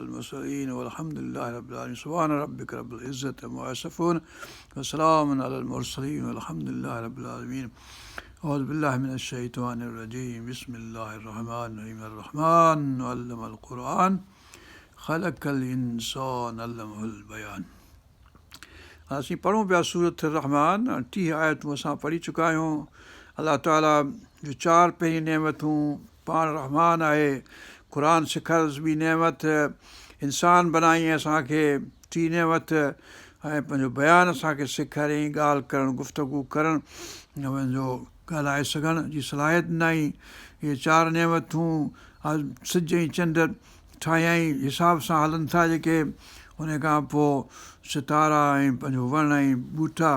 المرسلين والحمد لله رب العالمين سبحان ربك رب العزة عما يصفون وسلام على المرسلين والحمد لله رب العالمين أعوذ بالله من الشيطان الرجيم بسم الله الرحمن الرحيم الرحمن علم القرآن خلق الانسان علمه البيان اسين پڙهون پيا سورة الرحمان 30 آيتون اسان پڙهي چڪا آهيون. الله تعالي جون چار پهرين نعمتون، پاڻ رحمان آهي، قرآن سيکاريس ٻي نعمت، انسان بنايائين اسان کي ٽي نعمت ۽ پنهنجو بيان اسان کي سيکاريائين ڳالهه ڪرڻ گفتگو ڪرڻ پنهنجو ڳالهائي سگهڻ جي صلاحيت ڏنائين. اهي چار نعمتون سج ۽ چنڊ ٺاهيائين، حساب سان هلن ٿا جيڪي، ان کان پوء ستارا ۽ پنهنجو وڻ ۽ ٻوٽا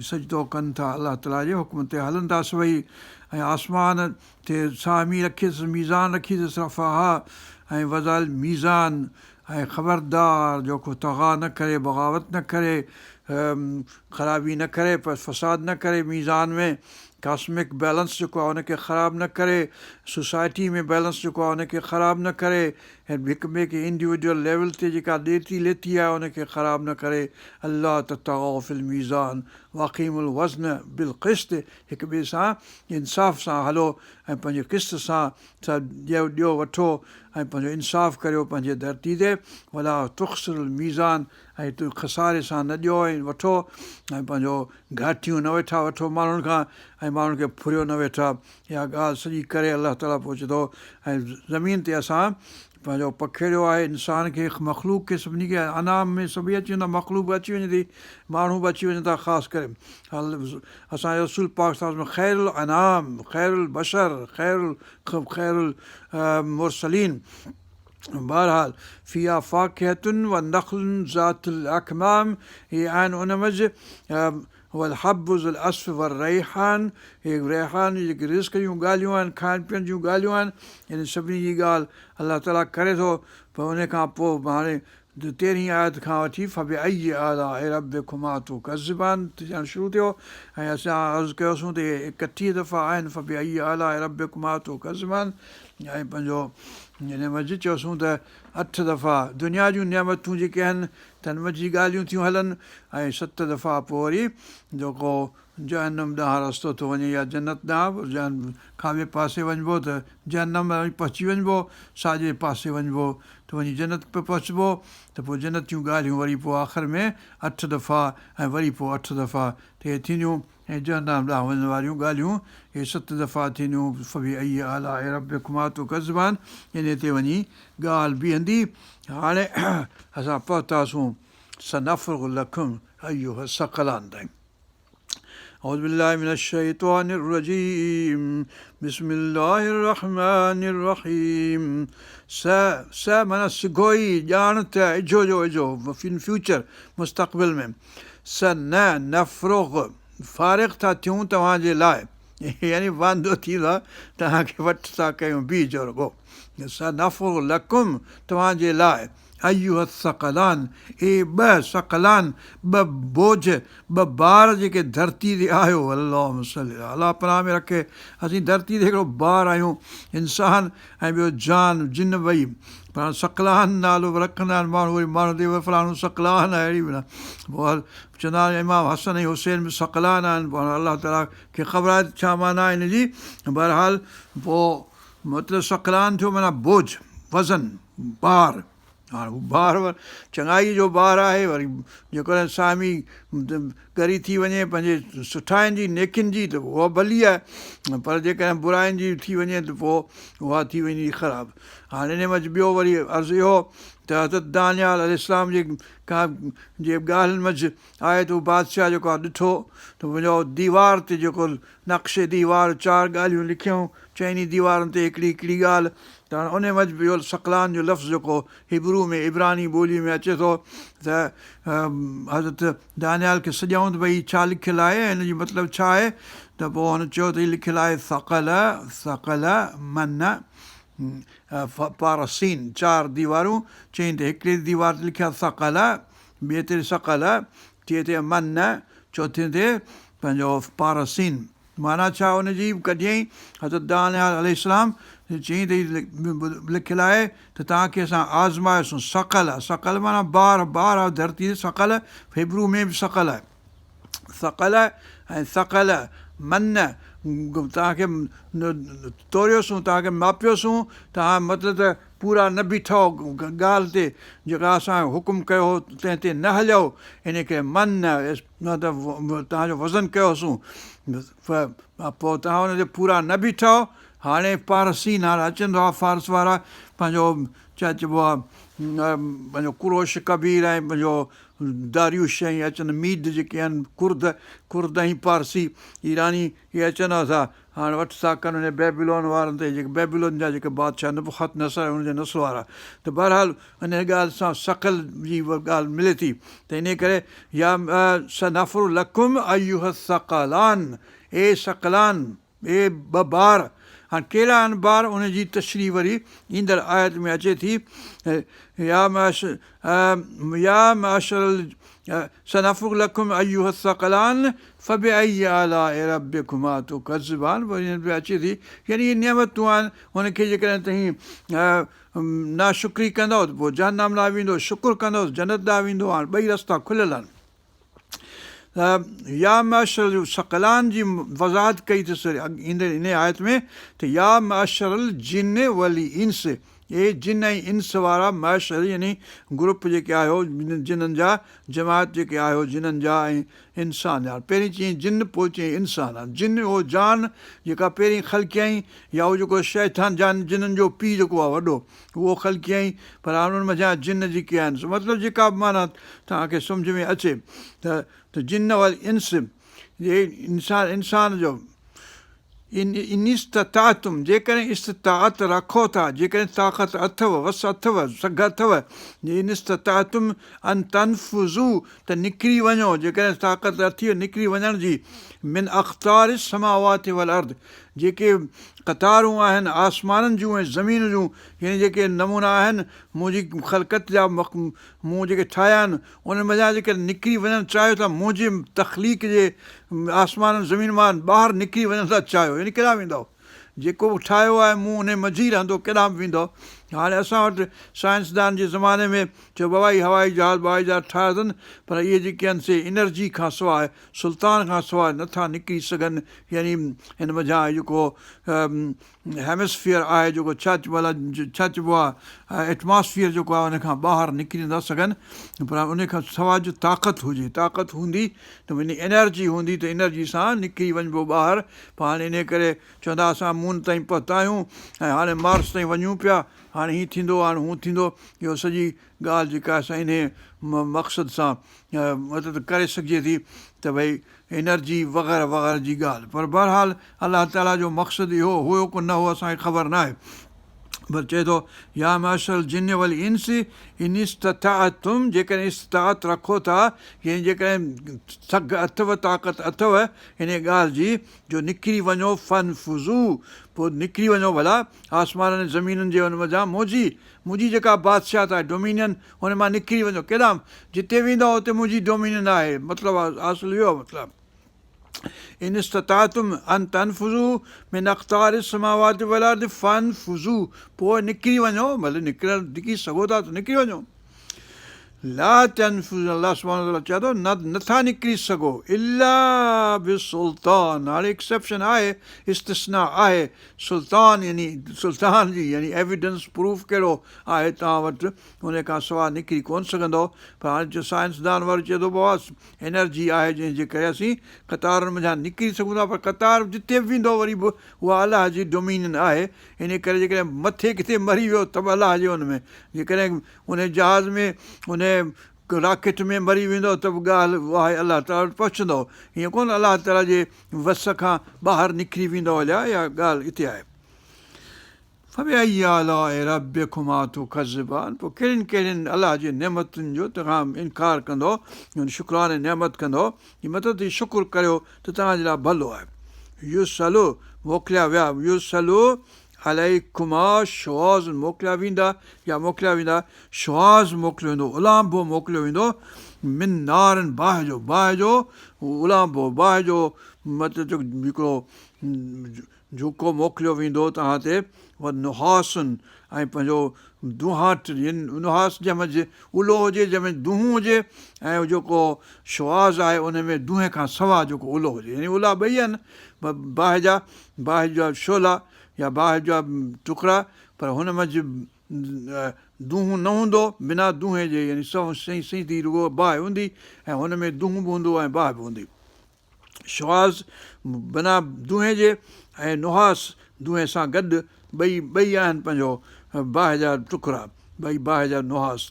سجدو ڪن ٿا، الله تعاليٰ جي حڪم تي هلن ٿا سڀئي ۽ آسمان تي ساهمي رکي اٿس، ميزان رکي اٿس، رفعها ۽ وضع الميزان ۽ خبردار جو ڪو طغيٰ نه ڪري، بغاوت نه ڪري، خرابي نه ڪري، فساد نه ڪري ميزان ۾، ڪاسمڪ بيلنس جيڪو آهي ان کي خراب نه ڪري، سوسائٽي ۾ بيلنس جيڪو آهي ان کي خراب نه ڪري ۽ هڪ ٻئي کي انڊيوڊيول ليول تي جيڪا ڏيتي ليتي آهي ان کي خراب نه ڪري، الا تطغوا في الميزان واقيموا الوزن بالقسط هڪ ٻئي سان انصاف سان هلو ۽ پنهنجي قسط سان ڏيو وٺو ۽ پنهنجو انصاف ڪريو پنهنجي ڌرتي تي ولا تخسروا الميزان ۽ تون خساري سان نه ڏيو ۽ وٺو ۽ پنهنجو گهاٽيون نه ويٺا وٺو ماڻهن کان ۽ ماڻهن کي ڦريو نه ويٺا. اها ڳالهه سڄي ڪري الله تعاليٰ پوء چئي ٿو ۽ زمين تي اسان پنهنجو پکيڙيو آهي انسان کي مخلوق کي سڀني کي انعام ۾ سڀئي اچي ويندا مخلوق به اچي وڃي ٿي ماڻهو به اچي وڃن ٿا خاص ڪري اسان جو رسول پاڪ صلي الله عليه وسلم خير الانام خير البشر خير خير المرسلين بهرحال فيها فاڪهة و نخل ذات الاڪمام هي آهن ان منجه والحب ذو العصف والريحان هي ريحان جي جيڪي رزق جون ڳالهيون آهن کائڻ پيئڻ جون ڳالهيون آهن انهن سڀني جي ڳالهه الله تعالي ڪري ٿو پر ان کان پوء هاڻي تيرهين آيت کان وٺي فبأي آلاء ربڪما تڪذبان ٿيڻ شروع ٿيو ۽ اسان عرض ڪيوسون ته اهي 31 دفعا آهن فبأي آلاء ربڪما تڪذبان ۽ پنهنجو ان منجهه چيوسون ته اٺ دفعا دنيا جون نعمتون جيڪي آهن تن منجهه ڳالهيون ٿيون هلن ۽ ست دفعا پوء وري جيڪو جهنم ڏانهن رستو ٿو وڃي يا جنت ڏانهن کاٻي پاسي وڃبو ته جهنم ۾ پهچي وڃبو ساڄي پاسي وڃبو ته وڃي جنت ۾ پهچبو ته پوء جنت جون ڳالهيون وري پوء آخر ۾ اٺ دفعا ۽ وري پوء اٺ دفعا ته اهي ٿينديون ۽ جهنم ڏانهن وڃڻ واريون ڳالهيون اهي ست دفعا ٿينديون فبأي آلاء ربڪما تڪذبان انهي تي وڃي ڳالهه بيهندي هاڻي اسان پهتاسون سنفرغ لڪم ايها الثقلان تائين. اعوذ بالله من الشيطان الرجيم بسم الله الرحمن الرحيم س س معنيٰ سگهو ئي ڄاڻ ته اجهو جو اجهو ان فيوچر مستقبل ۾ س ن نفرغ فارغ ٿا ٿيون توهان جي لاء يعني واندو ٿي ويو توهان کي وٺ ٿا ڪيون بيهجو رڳو سنفرغ لڪم توهان جي لاء ايها الثقلان اي ٻه ثقلان ٻه بوجهه ٻه بار جيڪي ڌرتي تي آهيو اللهم صل الله پناهه ۾ رکي اسين ڌرتي تي هڪڙو بار آهيون انسان ۽ ٻيو جان جن ٻئي پر هاڻ ثقلان نالو به رکندا آهن ماڻهو وري ماڻهو تي فلاڻو ثقلان آهي اهڙي به پوء چوندا آهن امام حسن ۽ حسين به ثقلان آهن پوء هاڻ الله تعاليٰ کي خبر آهي ته ڇا معنيٰ آهي هن جي بهرحال پوء مطلب ثقلان ٿيو معنيٰ بوجه وزن بار هاڻ هو بار چڱائيء جو بار آهي وري جيڪڏهن ساهمي ڳري ٿي وڃي پنهنجي سٺاين جي نيڪين جي ته اها ڀلي آهي پر جيڪڏهن براين جي ٿي وڃي ته پوء اها ٿي ويندي خراب هاڻي ان منجهه ٻيو وري عرض اهو ته حضرت دانيال عليه السلام جي ڪا جي ڳالهين منجهه آهي ته هو بادشاهه جيڪو آهي ڏٺو ته منهنجو ديوار تي جيڪو نقش ديوار چار ڳالهيون لکيائون، چئني ديوارن تي هڪڙي هڪڙي ڳالهه ته هاڻي انهي منجهه به اهو ثقلان جو لفظ جيڪو هبرو ۾ عبراني ٻوليء ۾ اچي ٿو ته حضرت دانيال کي سڏيائون ته ڀئي هي ڇا لکيل آهي ۽ هن جو مطلب ڇا آهي ته پوء هن چيو ته هي لکيل آهي ثقل ثقل من پارسين چار ديوارون چئين ته هڪڙي ديوار تي لکيل ثقل ٻئي تي ثقل ٽئين تي من چوٿين تي پنهنجو پارسين معنيٰ ڇا ان جي ڪڍيائين حضرت دانيال عليه السلام چيائين ته هي لکيل آهي ته توهان کي اسان آزمايوسون ثقل ثقل معنيٰ بار بار آهي ڌرتي تي ثقل هبرو ۾ به ثقل آهي ثقل ۽ ثقل من توهان کي توريوسون توهان کي ماپيوسون توهان مطلب ته پورا نه بيٺؤ ڳالهه تي جيڪا اسان حڪم ڪيو هو تنهن تي نه هليؤ ان ڪري من توهان جو وزن ڪيوسون پوء توهان ان تي پورا نه بيٺؤ. هاڻي پارسين هاڻي اچن ٿا فارس وارا پنهنجو ڇا چئبو آهي پنهنجو ڪروش ڪبير ۽ پنهنجو داريوش ۽ اچن ميد جيڪي آهن ڪرد ڪرد ۽ پارسي ايراني اهي اچن ٿا هاڻي وٺ ٿا ڪن انهي بيبلون وارن تي جيڪي بيبلون جا جيڪي بادشاهه نبوخذنصر ۽ ان جي نسل وارا ته بهرحال انهي ڳالهه سان ثقل جي ڳالهه ملي ٿي ته انهي ڪري يا سنفرغ لڪم ايها الثقلان اي ثقلان اي ٻه بار هاڻ ڪهڙا آهن بار ان جي تشريح وري ايندڙ آيت ۾ اچي ٿي يا يا معشر سنفرغ لڪم ايها الثقلان فبأي آلاء ربڪما تڪذبان وري به اچي ٿي يعني اهي نعمتون آهن هن کي جيڪڏهن توهين ناشڪري ڪندؤ ته پوء جهنم ڏانهن ويندو شڪر ڪندؤ ته جنت ڏانهن ويندو هاڻ ٻئي رستا کليل آهن يا معشر الثقلان جي وضاحت ڪئي اٿس ايندڙ انهيء آيت ۾ ته يا معشر الجن والانس اي جن ۽ انس وارا معشر يعني گروپ جيڪي آهيو جنن جا جماعت جيڪي آهيو جنن جا ۽ انسان جا پهرين چيائين جن پوء چيائين انسان جن اهو جان جيڪا پهرين خلقيائين يا اهو جيڪو شيطان جان جنن جو پيء جيڪو آهي وڏو اهو خلقيائين پر هاڻ ان منجهان جن جيڪي آهن سو مطلب جيڪا به معنيٰ توهان کي سمجهه ۾ اچي ته جن والانس جي انسان انسان جو ان استطعتم جيڪڏهن استطاعت رکو ٿا جيڪڏهن طاقت اٿو وس اٿو سگهه اٿو ان استطعتم ان تنفذوا ته نڪري وڃو جيڪڏهن طاقت اٿي نڪري وڃڻ جي من اقطار السماوات والارض جيڪي قطارون آهن آسمانن جون ۽ زمين جون، يعني جيڪي نمونا آهن منهنجي خلقت جا مون جيڪي ٺاهيا آهن، انهن منجهان جيڪڏهن نڪري وڃڻ چاهيو ٿا منهنجي تخليق جي آسمانن زمين مان ٻاهر نڪري وڃڻ ٿا چاهيو يعني ڪيڏانهن ويندؤ؟ جيڪو به ٺاهيو آهي مون انهي منجهه ئي رهندو ڪيڏانهن به ويندؤ؟ هاڻي اسان وٽ سائنسدان جي زماني ۾ چيو بابا هي هوائي جهاز بوائي جهاز ٺاهيا اٿن پر اهي جيڪي آهن سي انرجي کان سواء سلطان کان سواء نه ٿا نڪري سگهن يعني هن منجهان جيڪو هيمسفيئر آهي جيڪو ڇا چئبو آهي ڇا چئبو آهي ايٽماسفيئر جيڪو آهي ان کان ٻاهر نڪري نٿا سگهن پر ان کان سواء جو طاقت هجي طاقت هوندي ته يعني انرجي هوندي ته انرجي سان نڪري وڃبو ٻاهر پر هاڻي انهي ڪري چوندا اسان مون تائين پهتا آهيون ۽ هاڻي مارس تائين وڃون پيا هاڻي هي ٿيندو هاڻي هون ٿيندو اهو سڄي ڳالهه جيڪا آهي سا انهي مقصد سان مدد ڪري سگهجي ٿي ته ڀئي انرجي وغيره وغيره جي ڳالهه پر بهرحال الله تعاليٰ جو مقصد اهو هيو ڪو نه هو اسان کي خبر ناهي پر چئي ٿو يا معشر الجن والانس ان استطعتم جيڪڏهن استطاعت رکو ٿا يعني جيڪڏهن سگهه اٿو طاقت اٿو ان ڳالهه جي جو نڪري وڃو فانفذوا پوء نڪري وڃو ڀلا آسمانن ۽ زمينن جي ان منجهان منهنجي منهنجي جيڪا بادشاهت آهي، Dominion، ان مان نڪري وڃو. ڪيڏانهن؟ جتي ويندؤ اتي منهنجي ڊومينين آهي. مطلب حاصل اهو مطلب. ان استطعتم ان تنفذوا من اقطار السماوات والارض فانفذوا پوء نڪري وڃو، ڀلي نڪرڻ نڪري سگهو ٿا ته نڪري وڃو. لا تنفذون الله سبحانه وتعالٰي چئي ٿو نه نٿا نڪري سگهو الا بسلطان هاڻي ايڪسيپشن آهي استثناء آهي سلطان يعني سلطان جي يعني ايويڊنس پروف ڪهڙو آهي توهان وٽ ان کان سواء نڪري ڪونه سگهندؤ پر هاڻي جو سائنسدان وري چئي ٿو بابا انرجي آهي جنهن جي ڪري اسين قطارن منجهان نڪري سگهون ٿا پر قطار جتي به ويندو وري به اها الله جي ڊومينين آهي ان ڪري جيڪڏهن مٿي ڪٿي مري ويو ته به الله جي ان ۾ جيڪڏهن انهيء جهاز ۾، انهيء راڪيٽ ۾ مري ويندؤ ته به ڳالهه اها آهي الله تعاليٰ وٽ پهچندؤ. ائين ڪونه الله تعاليٰ جي وس کان ٻاهر نڪري ويندؤ هليا اها ڳالهه اتي آهي. فبأي آلاء ربڪما تڪذبان پوء ڪهڙين ڪهڙين الله جي نعمتن جو توهان انڪار ڪندؤ يعني شڪرانه نعمت ڪندؤ هي مطلب ته شڪر ڪريو ته توهان جي لاء ڀلو آهي. يرسل موڪليا ويا يرسل عليڪما شواظ موڪليا ويندا يا موڪليا ويندا شواظ موڪليو ويندو اولانڀو موڪليو ويندو من نار باهه جو باهه جو اولانڀو باهه جو مطلب هڪڙو جهونڪو موڪليو ويندو توهان تي ونحاس ۽ پنهنجو دونهاٽ يعني نحاس جنهن منجهه الو هجي جنهن ۾ دونهون هجي ۽ جيڪو شواظ آهي ان ۾ دونهين کان سوا جيڪو الو هجي يعني الا ٻئي آهن باهه جا باهه جا شعلا يا باهه جا ٽڪرا پر هن منجهه دونهون نه هوندو بنا دونهين جي يعني سنئون سئين سڌي رڳو باهه هوندي ۽ هن ۾ دونهون به هوندو ۽ باهه به هوندي. شواظ بنا دونهين جي ۽ نحاس دونهين سان گڏ ٻئي ٻئي آهن پنهنجو باهه جا ٽڪرا ٻئي باهه جا نحاس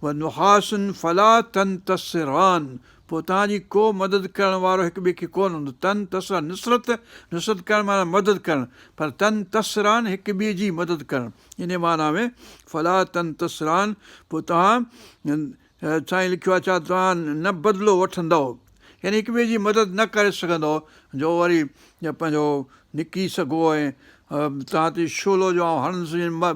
ونحاس فلا تنتصران پوء توهان جي ڪو مدد ڪرڻ وارو هڪ ٻئي کي ڪونه هوندو تنتصران نصرت نصرت ڪرڻ معنيٰ مدد ڪرڻ پر تنتصران هڪ ٻئي جي مدد ڪرڻ انهي معنيٰ ۾ فلا تنتصران پوء توهان سائين لکيو آهي ڇا توهان نه بدلو وٺندؤ يعني هڪ ٻئي جي مدد نه ڪري سگهندؤ جو وري پنهنجو نڪري سگهو ۽ توهان تي شعلو جو آئون هڻندس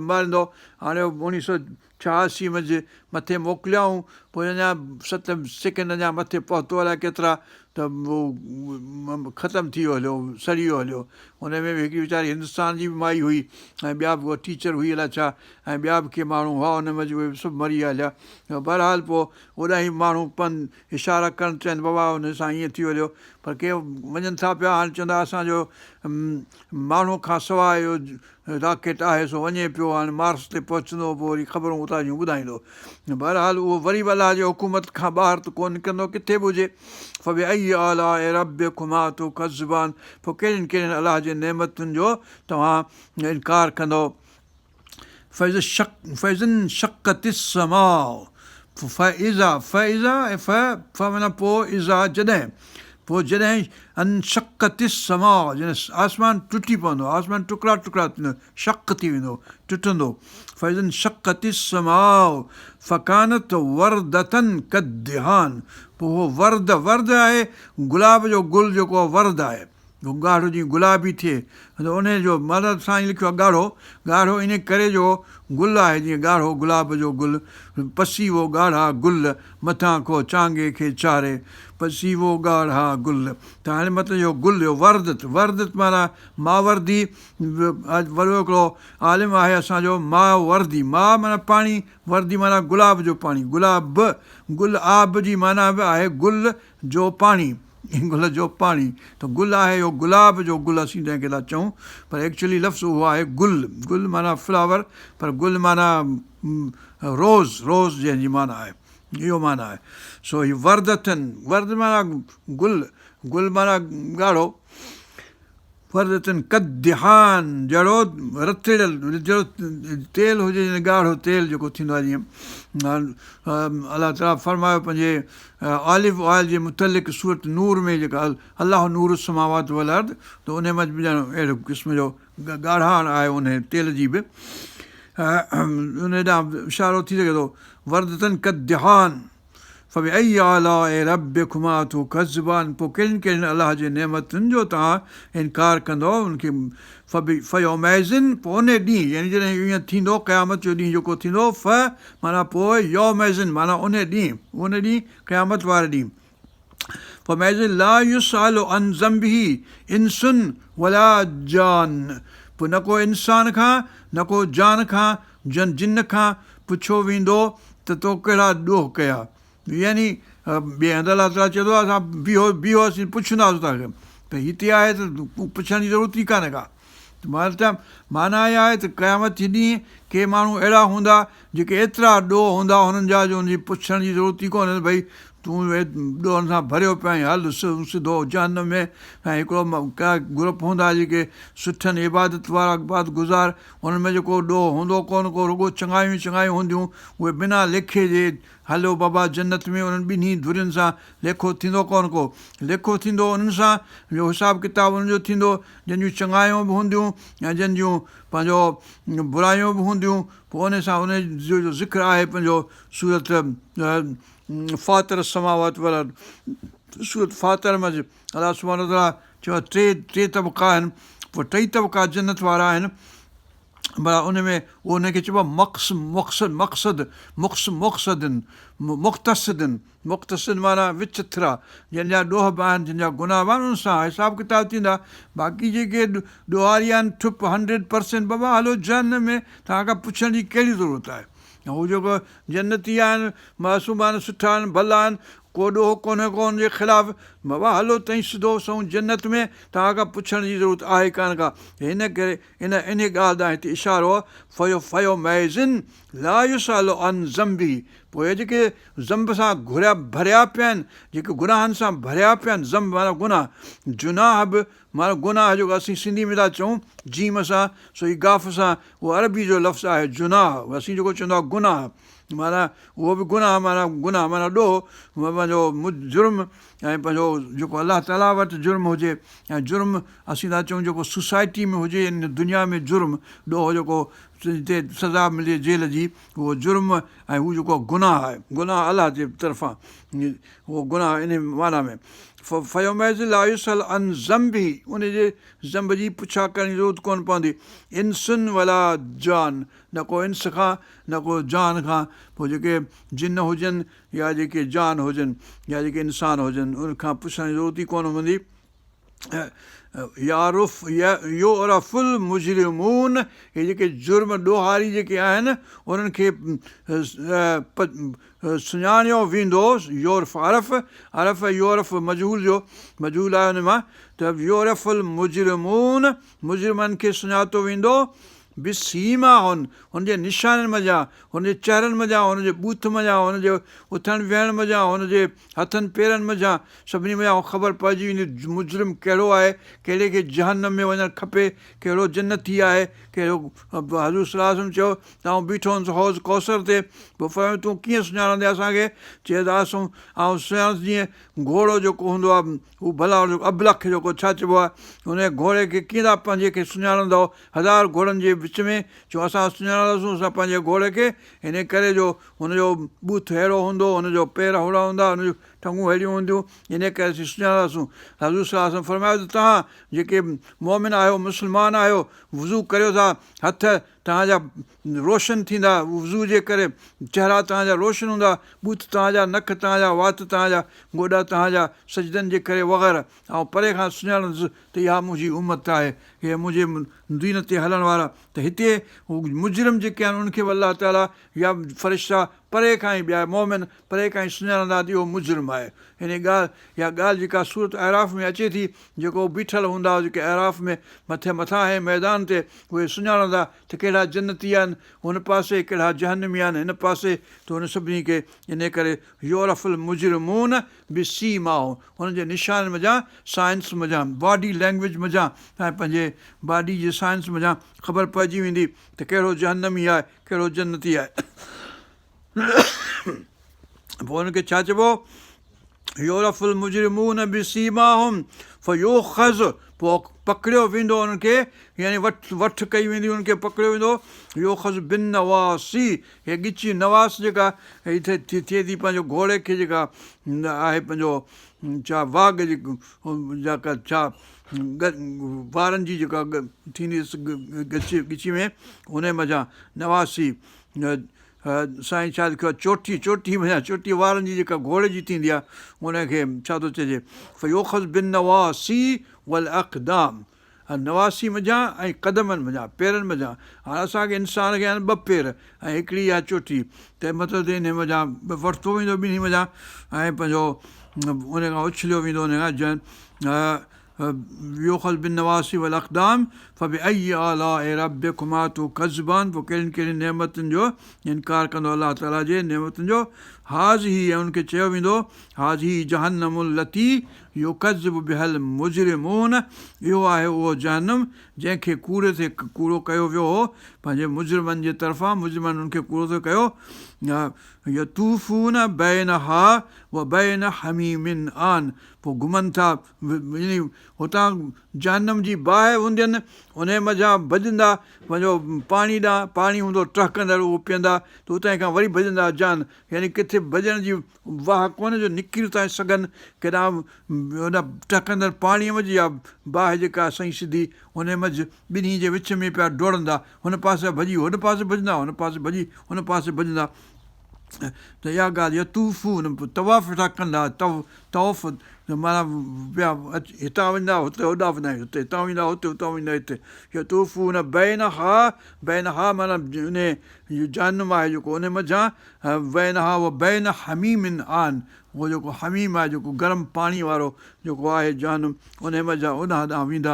ماريندو هاڻي اوڻيهه سو ڇهاسي منجهه مٿي موڪليائون پوء اڃا ست سيڪنڊ اڃا مٿي پهتو الائي ڪيترا ته اهو ختم ٿي ويو هليو سڙي ويو هليو ان ۾ به هڪڙي ويچاري هندستان جي به مائي هئي ۽ ٻيا به ٽيچر هئي الائي ڇا ۽ ٻيا به ڪي ماڻهو هئا ان منجهه اهي به سڀ مري ويا هليا. بهرحال پوء اوڏانهن ماڻهو پن اشارا ڪن چون بابا ان سان ائين ٿي هليو پر ڪي وڃن ٿا پيا هاڻي چوندا اسان جو ماڻهو کان سواء اهو راڪيٽ آهي سو وڃي پيو هاڻي مارس تي پهچندو پوء وري خبرون اتان جون ٻڌائيندو. بهرحال اهو وري به الله جي حڪومت کان ٻاهر ته ڪونه نڪرندو ڪٿي به هجي. فبأي آلاء ربڪما تڪذبان پوء ڪهڙين ڪهڙين الله جي نعمتن جو توهان انڪار ڪندؤ. فاذا انشقت السماء فاذا فاذا ۽ ف ف معنيٰ پوء اذا جڏهن پوء جڏهن انشقت السماء جڏهن آسمان ٽٽي پوندو آسمان ٽڪرا ٽڪرا ٿيندو شق ٿي ويندو ٽٽندو فاذا انشقت السماء فڪانت وردة ڪالدهان پوء اهو ورد ورد آهي گلاب جو گل جيڪو آهي ورد آهي ڳاڙهو جيئن گلابي ٿئي ته انهيء جو مطلب سائين لکيو آهي ڳاڙهو، ڳاڙهو انهيء ڪري جو گل آهي جيئن ڳاڙهو گلاب جو گل، پسي وو ڳاڙها گل، مٿان ڪو چانگي کي چاري، پسي وو ڳاڙها گل ته هاڻي مطلب اهو گل اهو وردت، وردت معنيٰ ماوردي وڏو هڪڙو عالم آهي اسان جو ماوردي، ما معنيٰ پاڻي، وردي معنيٰ گلاب جو پاڻي، گلاب گل آب جي معنيٰ به آهي گل جو پاڻي، گل جو پاڻي ته گل آهي اهو گلاب جو گل اسين جنهن کي ٿا چئون پر ايڪچولي لفظ اهو آهي گل، گل معنيٰ فلاور پر گل معنيٰ روز، روز جنهن جي معنيٰ آهي اهو معنيٰ آهي سو هي وردة ورد معنيٰ گل، گل معنيٰ ڳاڙهو. وردة ڪالدهان جهڙو رتڙيل جهڙو تيل هجي يعني ڳاڙهو تيل جيڪو ٿيندو آهي جيئن الله تعاليٰ فرمايو پنهنجي آليو آئل جي متعلق سورت نور ۾ جيڪا الله نور السماوات والارض ته ان منجه به ڄڻ اهڙي قسم جو ڳاڙهاڻ آهي ان تيل جي به ان ڏانهن اشارو ٿي سگهي ٿو وردة ڪالدهان فبأي آلاء ربڪما تڪذبان پوء ڪهڙين ڪهڙين الله جي نعمتن جو توهان انڪار ڪندؤ ان کي فيومئذ پوء انهي ڏينهن يعني جڏهن اهو ٿيندو قيامت جو ڏينهن جيڪو ٿيندو ف معنيٰ پوء يومئذ معنيٰ انهي ڏينهن انهي ڏينهن قيامت واري ڏينهن فيومئذ لا يسأل عن ذنبه انس ولا جان پوء نه ڪو انسان کان نه ڪو جان کان جن جن کان پڇيو ويندو ته تو ڪهڙا ڏوهه ڪيا؟ يعني ٻئي هنڌ الله تعاليٰ چوندو آهي اسان بيهو بيهو اسين پڇنداسون توهان کي ته هتي آهي ته پڇڻ جي ضرورت ئي ڪانهي ڪا معنيٰ معنيٰ اها آهي ته قيامت جي ڏينهن ڪي ماڻهو اهڙا هوندا جيڪي ايترا ڏوهه هوندا هنن جا جو ان جي پڇڻ جي ضرورت ئي ڪونهي ته ڀئي تون ڏوهن سان ڀريو پيو آهين هل سڌو جهنم ۾ ۽ هڪڙو گروپ هوندا جيڪي سٺن عبادت وارا عبادت گذار انهن ۾ جيڪو ڏوهه هوندو ڪونه ڪو، رڳو چڱايون ئي چڱايون هونديون، اهي بنا ليکي جي هليو بابا جنت ۾ انهن ٻنهي ڌرين سان ليکو ٿيندو ڪونه ڪو، ليکو ٿيندو انهن سان جو حساب ڪتاب انهن جو ٿيندو جن جون چڱايون به هونديون ۽ جن جون پنهنجو برايون به هونديون پوء انهي سان انهي جو ذڪر آهي پنهنجو سورت فاطر السماوات والارض سورت فاطر منجه الله سبحانه وتعاليٰ چيو آهي ٽي ٽي طبقا آهن پوء ٽئي طبقا جنت وارا آهن. ڀلا ان ۾ اهو ان کي چئبو آهي مقص مقصد مقصد مقص مقصدن مقتصدن مقتصد معنيٰ وچٿرا جن جا ڏوهه به آهن جن جا گناهه به آهن انهن سان حساب ڪتاب ٿيندا باقي جيڪي ڏوهاري آهن ٺپ هنڊريڊ پرسينٽ بابا هلو جهنم ۾ توهان کان پڇڻ جي ڪهڙي ضرورت آهي هو جيڪو جنتي آهن معصوم آهن سٺا آهن ڀلا آهن ڪو ڏوهه ڪونهي ڪو ان جي خلاف، بابا هلو تئين سڌو سنئون جنت ۾، توهان کان پڇڻ جي ضرورت آهي ڪانه ڪا، هن ڪري ان انهيء ڳالهه ڏانهن هتي اشارو آهي، فيو فيومئذ لا يسأل عن ذنبه پوء اهي جيڪي ذنب سان گهريا ڀريا پيا آهن، جيڪي گناهن سان ڀريا پيا آهن، ذنب معنيٰ گناهه، جناح به معنيٰ گناهه جيڪو اسين سنڌي ۾ ٿا چئون جيم سان سو هي گاف سان اهو عربي جو لفظ آهي جناح اسين جيڪو چوندا گناهه معنيٰ اهو به گناهه معنيٰ گناهه معنيٰ ڏوهه پنهنجو جرم ۽ پنهنجو جيڪو الله تعاليٰ وٽ جرم هجي ۽ جرم اسين ٿا چئون جيڪو سوسائٽي ۾ هجي ان دنيا ۾ جرم ڏوهه جيڪو جتي سزا ملي جيل جي اهو جرم ۽ هو جيڪو گناهه آهي گناهه الله جي طرفان اهو گناهه ان معنيٰ ۾ فيومئذ لا يسأل عن ذنبه ان جي ذنب جي پڇا ڪرڻ جي ضرورت ڪونه پوندي انس ولا جان نه ڪو انس کان نه ڪو جان کان، پوء جيڪي جن هجن يا جيڪي جان هجن يا جيڪي انسان هجن انهن کان پڇڻ جي ضرورت ئي ڪونه هوندي. يعرف يعرف المجرمون هي جيڪي جرم ڏوهاري جيڪي آهن انهن کي سڃاڻيو ويندو يعرف عرف عرف يعرف مجهول جو مجهول آهي ان مان ته يعرف المجرمون مجرمن کي سڃاتو ويندو بسيماهم، هن جي نشانين منجهان، هن جي چهرن منجهان، هن جي ٻوٿ منجهان، هن جي اٿڻ ويهڻ منجهان، هن جي هٿن پيرن منجهان، سڀني منجهان خبر پئجي ويندي مجرم ڪهڙو آهي، ڪهڙي کي جهنم ۾ وڃڻ کپي، ڪهڙو جنتي آهي، ڪهڙو حضور صلي الله عليه وسلم چيو ته آئون بيٺو هوس حوض ڪوثر تي، پوء فرمايو تون ڪيئن سڃاڻندين اسان کي؟ چيس ته آئون سڃاڻندس جيئن گهوڙو جيڪو هوندو آهي هو ڀلا ان جو ابلق جيڪو ڇا چئبو آهي، انهيء گهوڙي کي ڪيئن ٿا پنهنجي کي سڃاڻندؤ؟ هزار گهوڙن جي وچ ۾، چيو اسان سڃاڻنداسون اسان پنهنجي گهوڙي کي، انهيء ڪري جو هن جو ٻوٿ ههڙو هوندو، هن جو پير ههڙا هوندا، هن جون ٽنگون ههڙيون هونديون، انهيء ڪري اسين سڃاڻنداسون. حضور صلي الله عليه وسلم فرمايو ته توهان جيڪي مؤمن آهيو، مسلمان آهيو، وضو ڪريو ٿا، هٿ توهان جا روشن ٿيندا، وضوء جي ڪري چهرا توهان جا روشن هوندا، ٻوٿ توهان جا، نڪ توهان جا، وات توهان جا، گوڏا توهان جا، سجدن جي ڪري وغيره. آئون پري کان سڃاڻندس ته اها منهنجي امت آهي، اهي منهنجي دين تي هلڻ وارا ته هتي مجرم جيڪي آهن انهن کي به الله تعاليٰ يا فرشتا پري کان ئي ٻيا مؤمن پري کان ئي سڃاڻندا ته اهو مجرم آهي. يعني ڳالهه اها ڳالهه جيڪا سورة اعراف ۾ اچي ٿي، جيڪو بيٺل هوندا جيڪي اعراف ۾ مٿي مٿانهين ميدان تي اهي سڃاڻندا ته ڪهڙا جنتي آهن هن پاسي ڪهڙا جهنمي آهن هن پاسي ته هن سڀني کي انهي ڪري يعرف المجرمون بسيماهم هنن جي نشانين منجهان سائنس منجهان باڊي لينگويج منجهان ۽ پنهنجي باڊي جي سائنس منجهان خبر پئجي ويندي ته ڪهڙو جهنمي آهي ڪهڙو جنتي آهي. پوء ان کي ڇا چئبو؟ يعرف المجرمون بسيماهم فيوخذ پوء پڪڙيو ويندو انهن کي يعني وٺ وٺ ڪئي ويندي انهن کي پڪڙيو ويندو يوخذ بالنواصي هي ڳچي نواص جيڪا هي ٿئي ٿئي ٿي پنهنجو گهوڙي کي جيڪا آهي پنهنجو ڇا واڳ جي جيڪا ڇا وارن جي جيڪا ٿيندي ڳچي ڳچي ۾ ان منجهان نواصي سائين ڇا لکيو آهي چوٽي، چوٽي منجهان چوٽي وارن جي جيڪا گهوڙي جي ٿيندي آهي ان کي ڇا ٿو چئجي فيوخذ بالنواصي والاقدام نواصي منجهان ۽ قدمن منجهان پيرن منجهان هاڻ اسان کي انسان کي آهن ٻه پير ۽ هڪڙي اها چوٽي ته مطلب ته انهي منجهان ورتو ويندو ٻنهي منجهان ۽ پنهنجو ان کان اڇليو ويندو ان کان جنهن يؤخذ بالنواصي والاقدام فبأي آلاء ربڪما تڪذبان پوء ڪهڙين ڪهڙين نعمتن جو انڪار ڪندو الله تعالي جي نعمتن جو هٰذه ۽ ان کي چيو ويندو هٰذه جهنم التي يڪذب بها المجرمون اهو آهي اهو جهنم جنهن کي ڪوڙي تي ڪوڙو ڪيو ويو هو پنهنجي مجرمن جي طرفان مجرمن ان کي ڪوڙو ٿي ڪيو يطوفون بينها وبين حميم آن پوء گهمن ٿا يعني هتان جهنم جي باهه هوندين، انهيء منجهان ڀڄندا پنهنجو پاڻي ڏانهن، پاڻي هوندو ٽهڪندڙ اهو پيئندا ته اتان کان وري ڀڄندا جان يعني ڪٿي ڀڄڻ جي واهه ڪونهي جو نڪري اتان سگهن، ڪيڏانهن ان ٽهڪندڙ پاڻيء منجهه يا باهه جيڪا سنئين سڌي ان منجهه ٻنهي جي وچ ۾ پيا ڊوڙندا، هن پاسي ڀڄي هن پاسي ڀڄندا، هن پاسي ڀڄي هن پاسي ڀڄندا. ته اها ڳالهه يطوفون طواف ويٺا ڪندا طوف معنيٰ پيا هتان ويندا هتي هوڏانهن ويندا هتي هتان ويندا هتي هتان ويندا هتي يطوفون بينها بينها معنيٰ ان جهنم آهي جيڪو ان منجهان بينها و بين حميم آن اهو جيڪو حميم آهي جيڪو گرم پاڻي وارو جيڪو آهي جهنم انهي منجهان اوڏانهن ڏانهن ويندا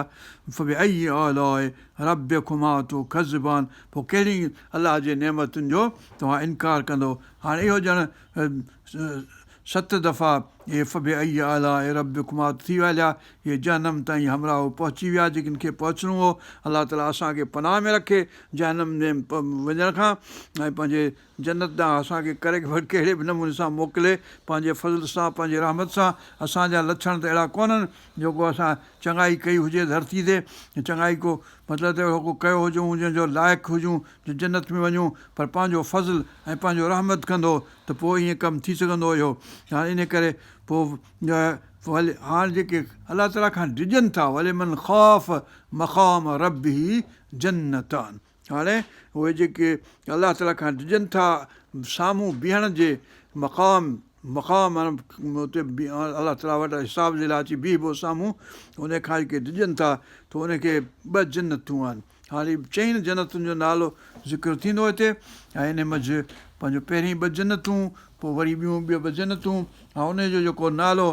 فبأي آلاء ربڪما تڪذبان پوء ڪهڙي الله جي نعمتن جو توهان انڪار ڪندؤ هاڻي اهو ڄڻ ست دفعا اهي فبأي آلاء ربڪما ٿي ويا هليا اهي جهنم تائين همراهه پهچي ويا جن کي پهچڻو هو الله تعالي اسان کي پناهه ۾ رکي جهنم ۾ وڃڻ کان ۽ پنهنجي جنت ڏانهن اسان کي ڪري ڪهڙي به نموني سان موڪلي پنهنجي فضل سان پنهنجي رحمت سان اسان جا لڇڻ ته اهڙا ڪونهن جو ڪو اسان چڱائي ڪئي هجي ڌرتي تي چڱائي ڪو مطلب ته اهڙو ڪو ڪيو هجون جنهن جو لائق هجون جو جنت ۾ وڃون پر پنهنجو فضل ۽ پنهنجو رحمت ڪندو ته پوء ائين ڪم ٿي سگهندو اهو هاڻي ان ڪري پوء هاڻ جيڪي الله تعاليٰ کان ڊڄن ٿا ولمن خاف مقام ربه جنتان هاڻي اهي جيڪي الله تعاليٰ کان ڊڄن ٿا سامهون بيهڻ جي مقام، مقام معنيٰ اتي الله تعاليٰ وٽ حساب جي لاء اچي بيهبو سامهون ان کان جيڪي ڊڄن ٿا ته ان کي ٻه جنتون آهن. هاڻي چئن جنتن جو نالو ذڪر ٿيندو هتي ۽ ان منجهه پنهنجو پهرين ٻه جنتون پوء وري ٻيون ٻه ٻه جنتون ۽ ان جو جيڪو نالو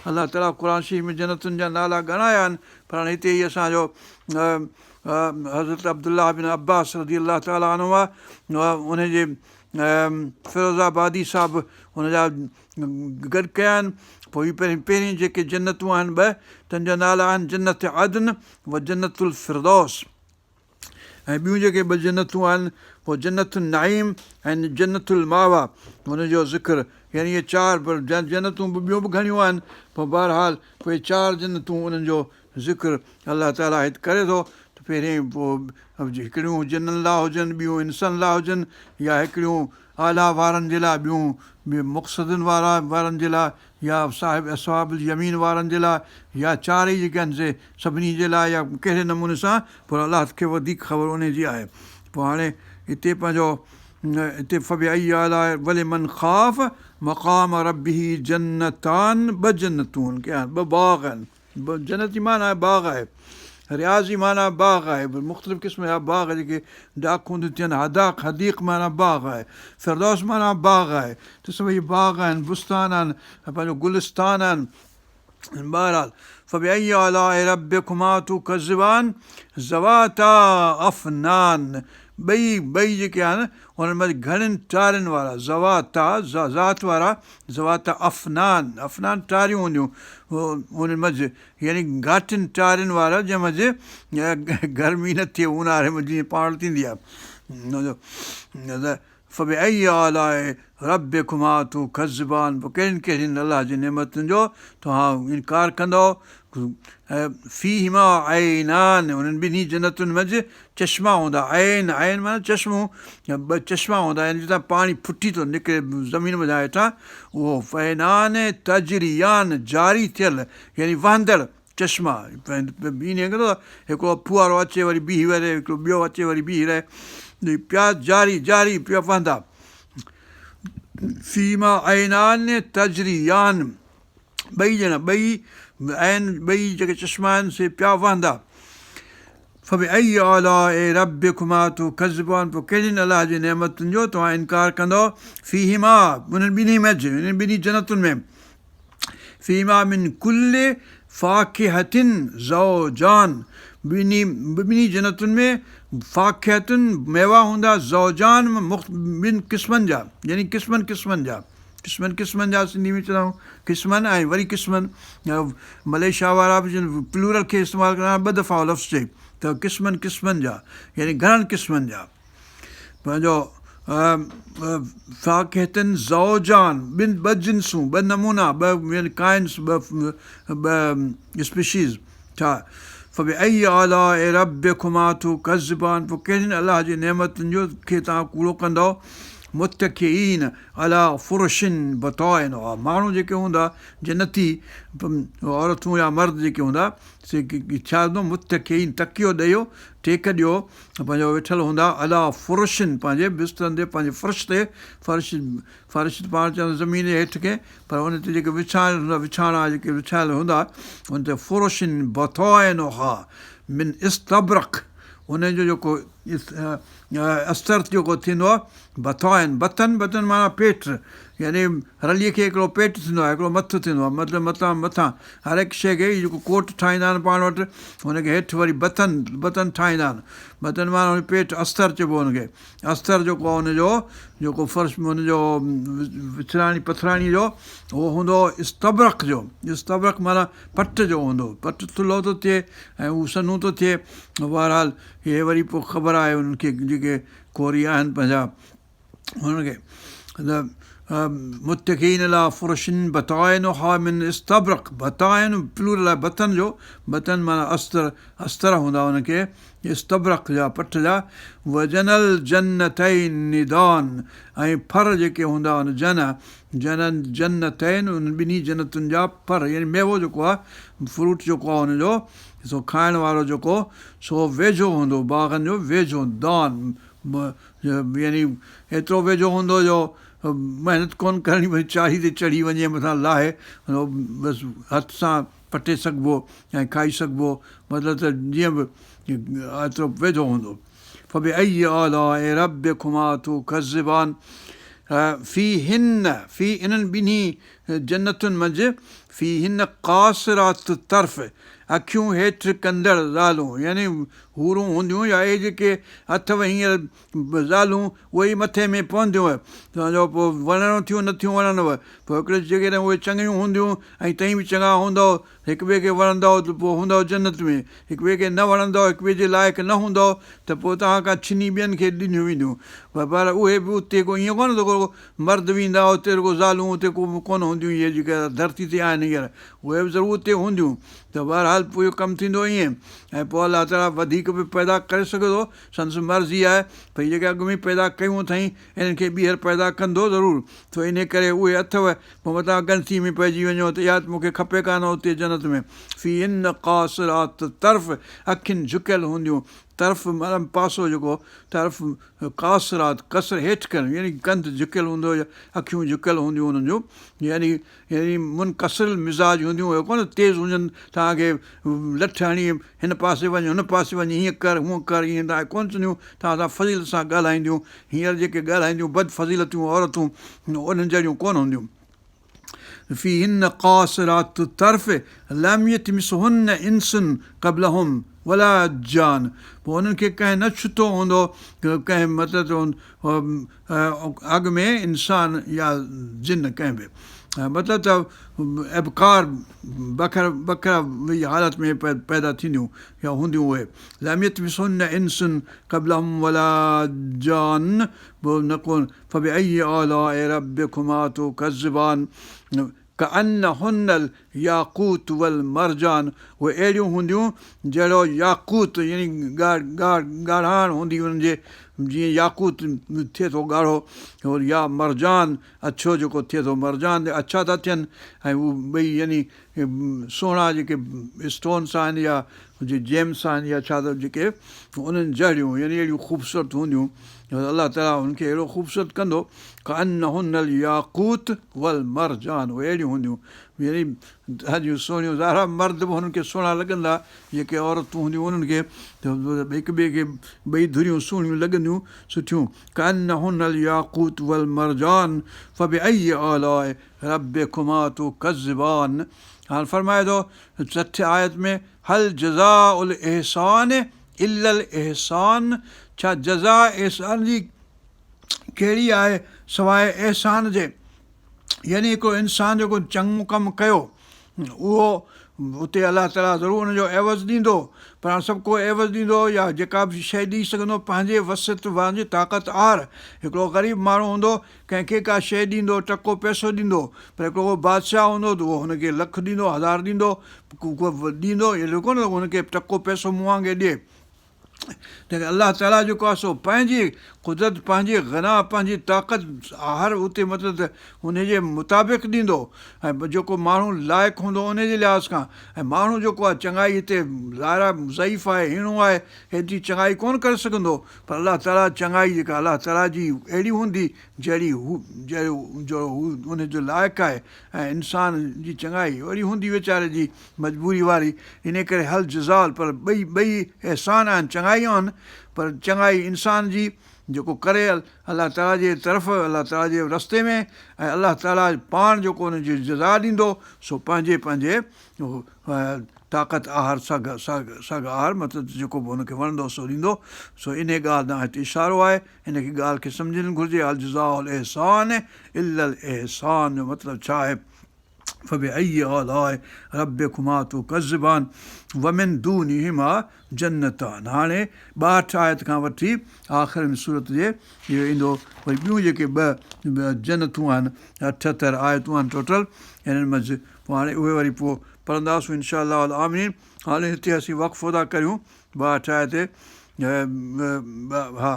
الله تعاليٰ قرآن شريف ۾ جنتن جا نالا ڳڻايا آهن پر هاڻي هتي هي اسان جو حضرت عبدالله بن عباس رضي الله تعالٰي عنهما ان جي فيروز آبادي صاحب ان جا گڏ ڪيا آهن پوء هي پهرين پهرين جيڪي جنتون آهن ٻه تن جا نالا آهن جنت عدن و جنت الفردوس ۽ ٻيون جيڪي ٻه جنتون آهن پوء جنت النعيم ۽ جنت الماويٰ ان جو ذڪر يعني اهي چار پر جنتون به ٻيون به گهڻيون آهن پر بهرحال پوء چار جنتون انهن جو ذڪر الله تعاليٰ هت ڪري ٿو ته پهرين پوء هڪڙيون جنن لاء هجن ٻيون انسن لاء هجن يا هڪڙيون اعليٰ وارن جي لاء ٻيون مقتصدن وارا وارن جي لاء يا صاحب اصحاب اليمين وارن جي لاء يا چارئي جيڪي آهن سي سڀني جي لاء يا ڪهڙي نموني سان پر الله کي وڌيڪ خبر انهي جي آهي پوء هاڻي هتي پنهنجو هتي فبأي آلاء ولمن خاف مقام ربه جنتان ٻه جنتون آهن ٻه باغ آهن جنت جي معنيٰ باغ آهي. رياض جي معنيٰ باغ آهي. مختلف قسم جا باغ جيڪي ڊاکون ٿيون ٿين، حداق، حديق معنيٰ باغ آهي. فردوس معنيٰ باغ آهي. ته سڀئي باغ آهن، بستان آهن ۽ پنهنجو گلستان آهن. بهرحال فبأي آلاء ربڪما تڪذبان ذواتا افنان ٻئي ٻئي جيڪي آهن انهن ۾ گهڻين ٽارين وارا ذواتا ذات وارا ذواتا افنان، افنان ٽاريون هونديون انهن منجهه يعني گهاٽين ٽارين وارا جنهن منجهه گرمي نه ٿئي اونهاري ۾ جيئن پاڻ وٽ ٿيندي آهي. فبأي آلاء ربڪما تڪذبان پوء ڪهڙين ڪهڙين الله جي نعمتن جو توهان انڪار ڪندؤ فيهما عينان انهن ٻنهي جنتن منجهه چشما هوندا، عين، عين معنيٰ چشمو، ٻه چشما هوندا يعني جتان پاڻي ڦٽي ٿو نڪري زمين منجهان هيٺان اهو عينان تجريان جاري ٿيل يعني وهندڙ چشما ائين ڪندو هڪڙو ڦوهارو اچي وري بيهي رهي هڪڙو ٻيو اچي وري بيهي رهي پيا جاري جاري پيا وهندا فيهما عينان تجريان ٻئي ڄڻا، ٻئي عين، ٻئي جيڪي چشما آهن سي پيا وهندا. فبأي آلاء ربڪما تڪذبان پوء ڪهڙين الله جي نعمتن جو توهان انڪار ڪندؤ؟ فيهما انهن ٻنهي منجهه، انهن ٻنهي جنتن ۾، فيهما من ڪل فاڪهة زوجان ٻنهي ٻنهي جنتن ۾ فاڪهة ميوا هوندا زوجان ٻن قسمن جا يعني قسمن قسمن جا. قسمن قسمن جا سنڌي ۾ چوندا آهيون قسمن ۽ وري قسمن ملائيشيا وارا به جن پلورل کي استعمال ڪندا آهن ٻه دفعا لفظ چئي ته قسمن قسمن جا يعني گهڻن قسمن جا پنهنجو فاڪهة زوجان ٻن ٻه جنسون ٻه نمونا ٻه يعني ڪائنڊس ٻه ٻه اسپيشيز ڇا فبأي آلاء ربڪما تڪذبان پوء ڪهڙين الله جي نعمتن جو کي توهان ڪوڙو ڪندؤ؟ متڪئين عليٰ فرش بطائنها ماڻهو جيڪي هوندا جنتي عورتون يا مرد جيڪي هوندا سي ڇا هوندو متڪئين تڪيو ڏيو ٽيڪ ڏيو پنهنجو ويٺل هوندا عليٰ فرش پنهنجي بسترن تي پنهنجي فرش تي فرش فرش ته پاڻ چوندا زمين جي هيٺ کي پر ان تي جيڪي وڇايل هوندا وڇاڻا جيڪي وڇايل هوندا ان تي فرش بطائنها من استبرق ان جو جيڪو استر جيڪو ٿيندو آهي بطائن بطن بطن معنيٰ پيٽ يعني رليء کي هڪڙو پيٽ ٿيندو آهي هڪڙو مٿ ٿيندو آهي مطلب مٿان مٿان هر هڪ شيء کي جيڪو ڪوٽ ٺاهيندا آهن پاڻ وٽ هن کي هيٺ وري بطن بطن ٺاهيندا آهن بطن معنيٰ پيٽ استر چئبو هن کي استر جيڪو آهي ان جو جيڪو فرش ان جو وڇراڻي پٿراڻي جو اهو هوندو استبرق جو استبرق معنيٰ پٽ جو هوندو پٽ ٿلهو ٿو ٿئي ۽ هو سنهو ٿو ٿئي بهرحال هي وري پوء خبر آهي انهن کي جيڪي ڪوري آهن پنهنجا انهن کي ته متڪئين عليٰ فرش بطائنها من استبرق بطائن پلورل آهي بطن جو بطن معنيٰ استر استر هوندا انهن کي استبرق جا پٽ جا وجني الجنتين دان ۽ ڦر جيڪي هوندا ان جن جن جنتين انهن ٻنهي جنتن جا ڦر يعني ميوو جيڪو آهي فروٽ جيڪو آهي ان جو سو کائڻ وارو جيڪو سو ويجهو هوندو باغن جو ويجهو دان يعني ايترو ويجهو هوندو جو محنت ڪونه ڪرڻي پوي چاڙهي تي چڙهي وڃي مٿان لاهي بس هٿ سان پٽي سگهبو ۽ کائي سگهبو مطلب ته جيئن به ايترو ويجهو هوندو. فبأي آلاء ربڪما تڪذبان فيهن في انهن ٻنهي جنتن منجهه فيهن قاصرات الطرف اکيون هيٺ ڪندڙ زالون يعني حورون هونديون يا اهي جيڪي اٿو هينئر زالون اهي ئي مٿي ۾ پونديون توهان جو پوء وڻن ٿيون نه ٿيون وڻنو پوء هڪڙي جيڪڏهن اهي چڱيون هونديون ۽ توهين به چڱا هوندؤ هڪ ٻئي کي وڻندؤ ته پوء هوندؤ جنت ۾، هڪ ٻئي کي نه وڻندؤ، هڪ ٻئي جي لائق نه هوندؤ ته پوء توهان کان ڇني ٻين کي ڏنيون وينديون. پر اهي به اتي ڪو ائين ڪونه ته ڪو مرد ويندا اتي رڳو زالون اتي ڪو ڪونه هونديون اهي جيڪي ڌرتي تي آهن هينئر اهي به ضرور اتي هونديون ته بهرحال پوء اهو ڪم ٿيندو ائين ۽ پوء الله تعاليٰ وڌيڪ به پيدا ڪري سگهي ٿو سندس مرضي آهي ڀئي جيڪي اڳ ۾ پيدا ڪيون اٿائين انهن کي ٻيهر پيدا ڪندو ضرور سو انهيء ڪري اهي اٿو، پوء متان ڳڻتي ۾ پئجي وڃو ته اها ته مون کي کپي ڪانه اتي جنت ۾. فيهن قاصرات الطرف اکين جهڪيل هونديون، طرف معنيٰ پاسو جيڪو طرف قاصرات قصر هيٺ ڪرڻ يعني ڪنڌ جهڪيل هوندو يا اکيون جهڪيل هونديون انهن جون يعني يعني منڪسر المزاج هونديون اهي ڪونه تيز هجن توهان کي لٺ هڻي هن پاسي وڃ هن پاسي وڃ هيئن ڪر هونئن ڪر ائين توهان کي ڪونه چونديون توهان سان فضيلت سان ڳالهائينديون هينئر جيڪي ڳالهائينديون بد فضيلتيون عورتون انهن جهڙيون ڪونه هونديون فيهن قاصرات الطرف لم يطمثهن انس قبلهم ولا جان پوء انهن کي ڪنهن نه ڇتو هوندو ڪنهن مطلب اڳ ۾ انسان يا جن ڪنهن به مطلب ته ابڪار بکر بکر جي حالت ۾ پيدا ٿينديون يا هونديون اهي لم يطمثهن انس قبلهم ولا جان پوء نه ڪو فبأي آلاء ربڪما تڪذبان ڪأنهن الياقوت والمرجان اهي اهڙيون هونديون جهڙو ياقوت يعني ڳاڙهاڻ هوندي انهن جي جيئن ياقوت ٿئي ٿو ڳاڙهو يا مرجان اڇو جيڪو ٿئي ٿو مرجان اڇا ٿا ٿين ۽ هو ٻئي يعني سهڻا جيڪي اسٽونس آهن يا جيمس آهن يا ڇا ته جيڪي انهن جهڙيون يعني اهڙيون خوبصورت هونديون الله تعاليٰ هن کي اهڙو خوبصورت ڪندو ڪأنهن الياقوت والمرجان اهي اهڙيون هونديون يعني ڏاڍيون سهڻيون ظاهر آهي مرد به هنن کي سهڻا لڳندا جيڪي عورتون هونديون انهن کي ته هڪ ٻئي کي ٻئي ڌريون سهڻيون لڳنديون سٺيون ڪأنهن الياقوت والمرجان فبأي آلاء ربڪما تڪذبان هاڻ فرمائي ٿو 60 آيت ۾ هل جزاء الاحسان الا الاحسان ڇا جزا احسان جي ڪهڙي آهي سواء احسان جي يعني هڪڙو انسان جيڪو چڱو ڪم ڪيو اهو اتي الله تعاليٰ ضرور ان جو عيوض ڏيندو پر هاڻ سڀ ڪو عيوض ڏيندو يا جيڪا به شيء ڏئي سگهندو پنهنجي وس پنهنجي طاقت آهر هڪڙو غريب ماڻهو هوندو ڪنهن کي ڪا شيء ڏيندو ٽڪو پئسو ڏيندو پر هڪڙو ڪو بادشاهه هوندو ته اهو هن کي لک ڏيندو هزار ڏيندو ڏيندو اهڙو ڪونه ته هن کي ٽڪو پئسو مون وانگي ڏئي. تنهنڪري الله تعاليٰ جيڪو آهي سو پنهنجي قدرت، پنهنجي غنا، پنهنجي طاقت آهر اتي مطلب ته ان جي مطابق ڏيندو ۽ جيڪو ماڻهو لائق هوندو ان جي لحاظ کان ۽ ماڻهو جيڪو آهي چڱائي هتي ظاهر آهي ضعيف آهي هيڻو آهي هيتري چڱائي ڪونه ڪري سگهندو پر الله تعاليٰ چڱائي جيڪا الله تعاليٰ جي اهڙي هوندي جهڙي هو جهڙو هو ان جو لائق آهي ۽ انسان جي چڱائي اهڙي هوندي ويچاري جي مجبوري واري انهي ڪري هل جزاء پر ٻئي ٻئي احسان آهن چڱائي آهن پر چڱائي انسان جي جيڪو ڪري الله تعالي جي طرف الله تعالي جي رستي ۾ ۽ الله تعالي پاڻ جيڪو ان جي جزا ڏيندو سو پنهنجي پنهنجي طاقت آهر سگهه سگهه آهر مطلب جيڪو به ان کي وڻندو سو ڏيندو سو انهي ڳالهه ڏانهن هتي اشارو آهي ان کي ڳالهه کي سمجهڻ گهرجي هل جزاء الاحسان الا الاحسان جو مطلب ڇا آهي؟ فبأي آلاء ربڪما تڪذبان ومن دونهما جنتان هاڻي 62 آيت کان وٺي آخر ۾ سورت جي اهو ايندو وري ٻيون جيڪي ٻه جنتون آهن 78 آيتون آهن ٽوٽل انهن منجهه پوء هاڻي اهي وري پوء پڙهنداسون انشاء الله العامين هاڻي هتي اسين وقفو ٿا ڪريون 62 آيت تي ها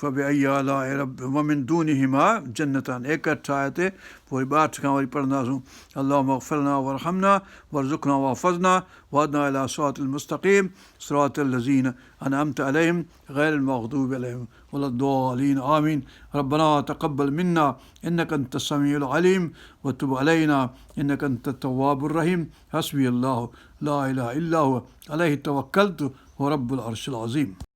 فبأي آلاء رب ومن دونهما جنتان 61 آيت تي پوء وري 62 کان وري پڙهنداسون اللهم اغفر لنا وارحمنا وارزقنا واحفظنا واهدنا الي صراط المستقيم صراط الذين انعمت عليهم غير المغضوب عليهم ولا الضالين آمين ربنا تقبل منا انك انت السميع العليم وتب علينا انك انت التواب الرحيم حسبي الله لا اله الا هو عليه توكلت هو رب العرش العظيم.